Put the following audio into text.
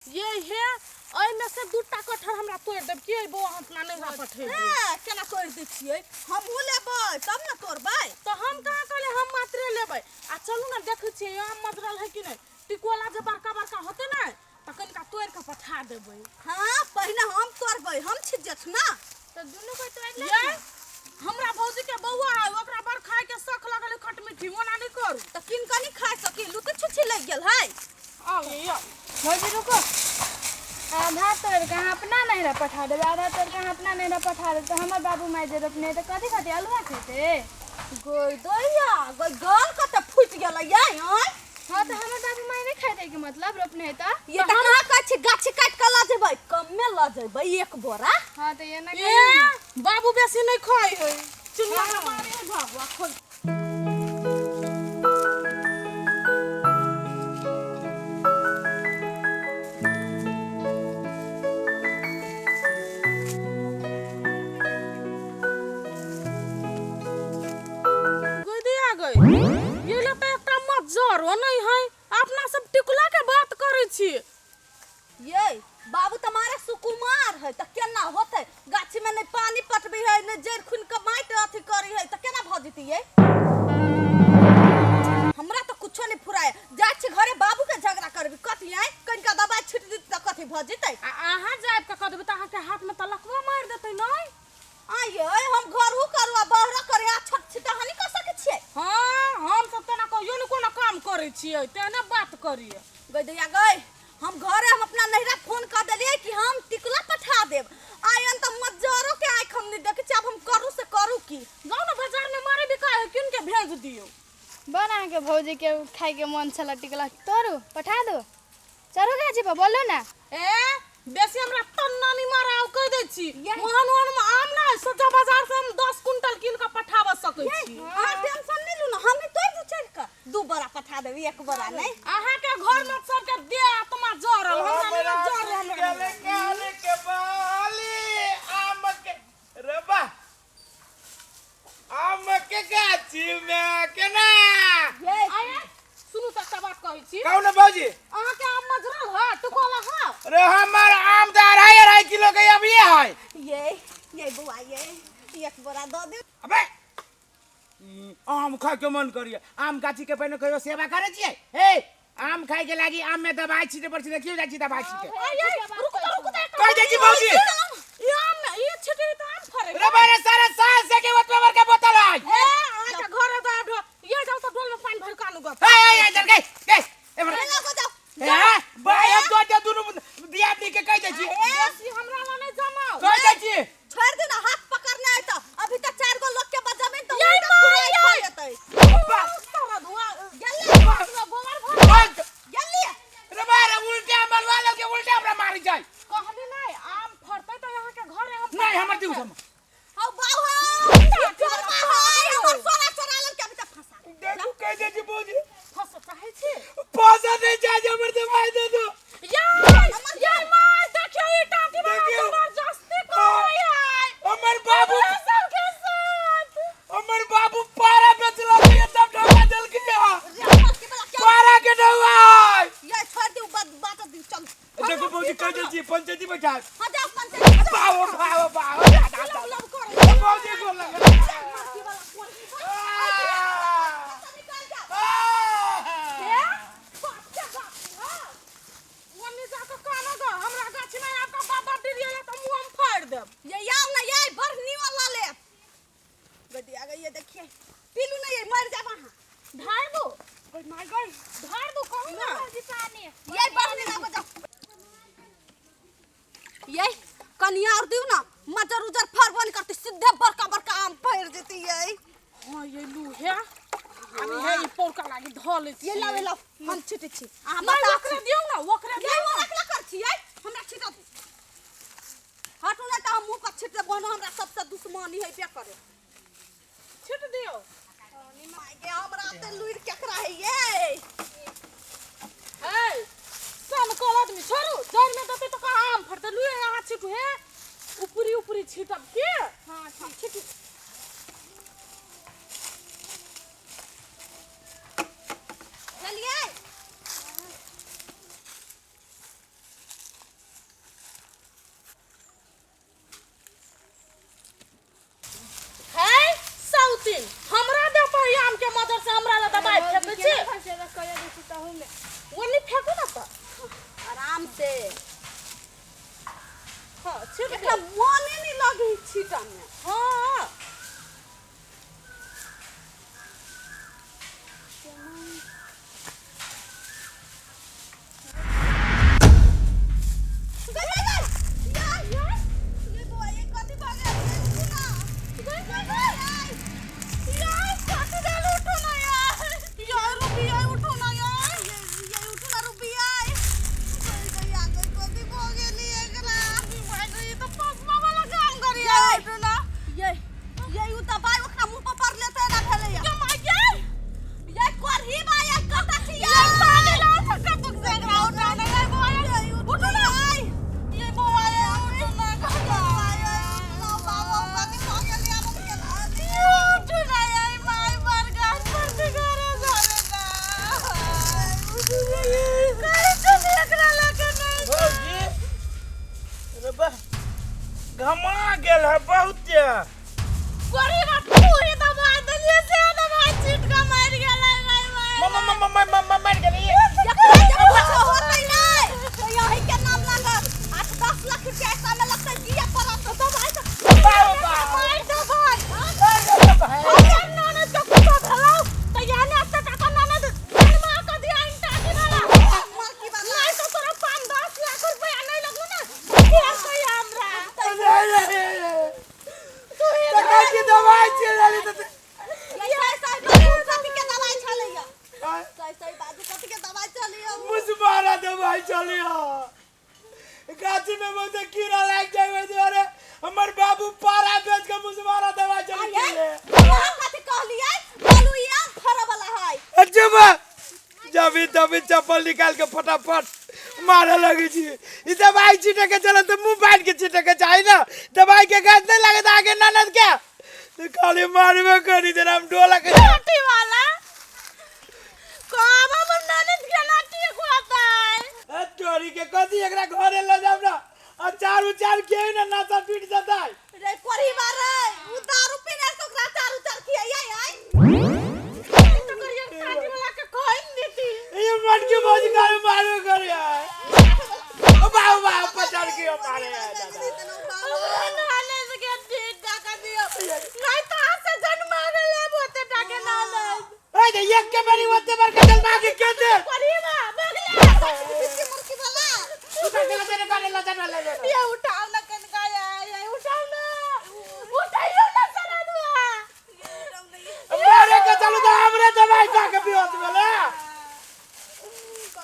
ये हे एहिमे से दूटा कटहर हमरा तोड़ि देब की बौआ हम अपना नैहरा पठेबै। ए, केना तोड़ि दै छियै? हमहूँ लेबै तब ने तोड़बै। तऽ हम कहाँ कहलियै हम मात्रे लेबै। आ चलू ने देखै छियै आम मजरल है कि नहि। टिकोला जे बड़का बड़का होतै ने तऽ कनिका तोड़ि कऽ पठा देबै। हाँ, पहिने हम तोड़बै, हम छी जेठ ना। तऽ दुनू कोइ तोड़ि ले। ये हमरा भौजी के बौआ है, ओकरा बड़ खाय के शौक लगल है खटमिठी, ओना नहि करू। तऽ किन कऽ नहि खाय सकी, लुते छुच्छी लागि गेल है। आउ ये आउ। भौजी रुको, आधा तोड़ि कऽ अहाँ अपना नैहरा पठा देबै, आधा तोड़ि कऽ अहाँ अपना नैहरा पठा देबै तऽ हमर बाबू माय जे रोपने तऽ कथी खातिर अल्हुआ खेतै? गै दैया गै, गाल कते फूटि गेलै यै। आँय हाँ तऽ हमर बाबू माय नहि खेतै के मतलब रोपने है तऽ? ये तऽ कहाँ कहै छी गाछी काटि कऽ लऽ जेबै, कमे लऽ जेबै एक बोरा। हाँ तऽ एना ए बाबू बेसी नहि खाइ है, चिड़िया के मारे है बाबू आ खोल। गई आ गई ये ले तऽ एकटा मज्जरो नहि है, अपना सब टिकुला के बात करै छी। ये बाबू तुम्हारे सुकुमार है तऽ केना होतै? गाछी में नहीं पानी पटबै है, नहीं जड़ि खुनि कऽ माटि अथी करै है, तऽ केना भऽ जेतै ये? हमरा तऽ कुछो नहीं फुराय। जाइ छी घरे बाबू के झगड़ा करबी कथी आय, कनिका दबाइ छिट देतै तऽ कथी भऽ जेतै? आ अहाँ जाबि कऽ कऽ देबै तऽ अहाँके हाथ में तऽ लकवा मारि देतै नहि? आय ये हम घरो करू आ बाहरो करू, आ छोट छिटा हानि कर सकै छियै? हाँ, हम सब तेना कहियो ने कोनो काम करै छियै, तेहने बात करियै। गई दैया गई, हम घरे हम अपना नैहरा फोन कर देलियै कि हम टिकुला पठा देब। आयन तऽ मज्जरो के आँखि हम नहि देखै छी, आब हम करू से करू की? जाउ ने बाजार में मारे बिकाय है, कीन के भेज दियौ। बड़ अहाँके भौजीके खायके मन छलै टिकुला, तोड़ू पठा दू, चढ़ू गाछी पर बोलू ना। ए बेसी हमरा तन्ना नहीं मारा, आउ कह दै छी। मोहन ओहन में आम ना सोचा बाजार से हम 10 कुंटल कीन के पठाबऽ सकै छी। अहाँ टेंशन नहीं लू ना, हम ही तोड़ दू चढ़ के 2 बोरा पठा देब, 1 बोरा नहीं। अहाँ के घर में सबके देह आत्मा जरल, हमरा नहीं जरल, हमरा नहीं। काले के बाली आम के रबा आम के गाछी में केना। ये आये सुनू तऽ एकटा बात कहै छी। कहू ने भौजी। अहाँ के आम मजरल है, टुकोला है? अरे हमर आम तऽ अढ़ाई अढ़ाई किलो के अभी है। ये बौआ ये 1 बोरा दऽ दे। अबे आम खाय के मन करिए, आम गाछी के पहिने कहियो सेवा करै छियै? हे आम खाय के लागी आम में दवाई छीटे पर छी, देखियो जाइ छी दवाई छीटे। आये रुकू तऽ, रुकू तऽ, कहि दै छी भौजी। ई आम में ई छीटे तऽ आम फरै। रे बारे सारा साल से के ओतबे बड़का बोतल है। ए अहाँ के घर है तऽ आब ये जाउ तऽ डोल में पानि भरि कऽ आनू गप। ए ए ए चल गई गई ए बड़ा। ए लगो जाउ। ए भाई हम तो दे दुनु दियादनी के कहि दै छी। बेसी हमरा लग नहि जमाउ। कहि दै छी। छोड़ दे ना, हाथ पकड़ने आय तऽ अभी तक 4 गो लोग के बजाबे तऽ ये उल्टा माय, फुराई ये। खा जेतै। सारा धुआं गेलै। गोबर भर बंद। गेलै। रे बारे उल्टा मरवा लगे, उल्टा हमरा मारी जाय। कहली नहि आम फड़तै तऽ अहाँ के घरे हम नहीं हमर दिउ हम। हौ बाऊ हौ, ई चोरबा है, हमर सोना चोरा लेलकै, अभी तक फंसा। देखू कहि दै छी भौजी। फंसऽ चाहै छी? फंसऽ नहि चाहै छी, हमर दवाई दे दो। याय, याय माय, देखियौ ई टाटी वाला देखियौ। जबरदस्ती करै है। हमर बाबू हमरा सबके साथ। हमर बाबू पारा बेचलक ये तब ढौआ देलकै है। रे हमर के बला क्या? पारा के ढौआ है। ये छोड़ दिउ, बात दिउ, चल। देखू भौजी कहि दै छी पंचायती बैठा। हाँ जाओ पंचायती। बाबू, बाबू, बाबू, जा, जा, जा। लब लब करै। भौजी गोर लगै। मरती वाला कोन? निकाल जा। ए, बाप के बाप, हाँ। ओन्नी जाके कानो गो, हमरा गाछी में आबि कऽ बाबा डिरिया तऽ मुँह हम फाड़ि देब। ये आओ ना, ये बरनी वाला ले। गदिया गई ये देखिए। पीलू ना ये मर जाब अहाँ। ढार दो। गई मार गई। ढार दो कहू ना। भौजी पानी। ये बरनी लगो जाओ। ये कनिया और दिउ ना, मजर उजर फरबन करती, सीधे बड़का बड़का आम फड़ जेती ये। हाँ ये लू है। अभी है ई पौरका लागी धऽ लै छी। ये लाओ, ये लाओ, हम छिटै छी। अहाँ नहि, बता ओकरे दियौ ना, ओकरे ये दियौ ना। ओकरा कर छी, ये हमरा छिटऽ दू। हटू ना तऽ हम मुँह पर छिट देबो, हमरा सबसे दुश्मनी है बे करे। छिट दियौ। माय गे, हमरा तऽ लुरि केकरा है ये। हे सन कल आदमी छोड़ू, जड़ि में देतै तऽ कहाँ आम फड़तै? लुए अहाँ छिटू हे, ऊपरी ऊपरी छिटब की? हाँ ठीक। छिटू। चलिए। आराम से। हाँ, छिट। एकरा मोने नहीं लगे छीटा में। हाँ। गई गई गई यार यार, ये बुआ ये कथी भऽ गेल? उठू ना। गई गई गई यार, कथी भेल? उठू ना यार। यार रुबिया, उठू ना यार। ये उठू ना रुबिया। गई गई आ गई, कथी भऽ गेली एकरा? ई तो पसमा वाला काम करिया। ये। उठू ना। ये उ दबाई ओकरा मुंह पर पड़ले त एना भेलैया। ये माय ये। ये करही बा, ये कतऽ छी? ये पानी लाओ सकत तुक से एकरा उठा ना ये बुआ। उठू ना ये बुआ, ये उठू ना। उठू ना ये my, बरगाछ पर से घरे जावे ना। करे चली एकरा लगे नहीं। भौजी, अरे बा, घमा गेल है बहुते। कोरी ना पूरी दबा देलिए से दबाई छीट के मार गेलै माय माय। मम्मा मम्मा मम्मा मम्मा, मर गेली। बाबा बाबा। मार दबाई। अरे ननद के कुत्ता भेलौ त याने एते टाका ननद जन्मा के दिया इन टाकी वाला। नहीं तो तोरा 5-10 लाख रुपया नहीं लगलो ना फेर तो हमरा। टका की दवाई चल रही तो मुसमारा दवाई चली गाछी में बहुत कीड़ा लाग जाए, ओहि दुआरे हमर बाबू पारा बेच के मुसमारा दवाई चली गेलै। अच्छा बा, जबी तभी चप्पल निकाल के फटाफट मारे लगी छी। ई दवाई छीटे के चले तो मुंह बांध के छीटे के चाही ना, दवाई के गाछ नहीं लगे तो आगे ननद के तो खाली मारबे करी देना हम डोला के। नाटी वाला कब हमर ननद के नाटी खुआतै? ए तोरी के कथी, एकरा घरे ल जाब ना, अचार उचार के ना नाचा टूट जतै। रे कोरी बार रे, उ दारू पीने से ओकरा चारू चार खियाई आई। तो करिए टाकी वाला के कहि देती। ये मन के भौजी खाली मारबे करी है। ओ बाबू बाबू, पचार के मारे है दादा। ननद के ठीक टाका दियो, नहीं तो हाथ से जन्मा गेलै ओते टाके ननद। ए जे एक के बारी ओते बार के जन्मा के के दे। कोरी बा बगले। मुर्गी वाला। उठा के ले घरे ल जा ले। ये उठाओ ना।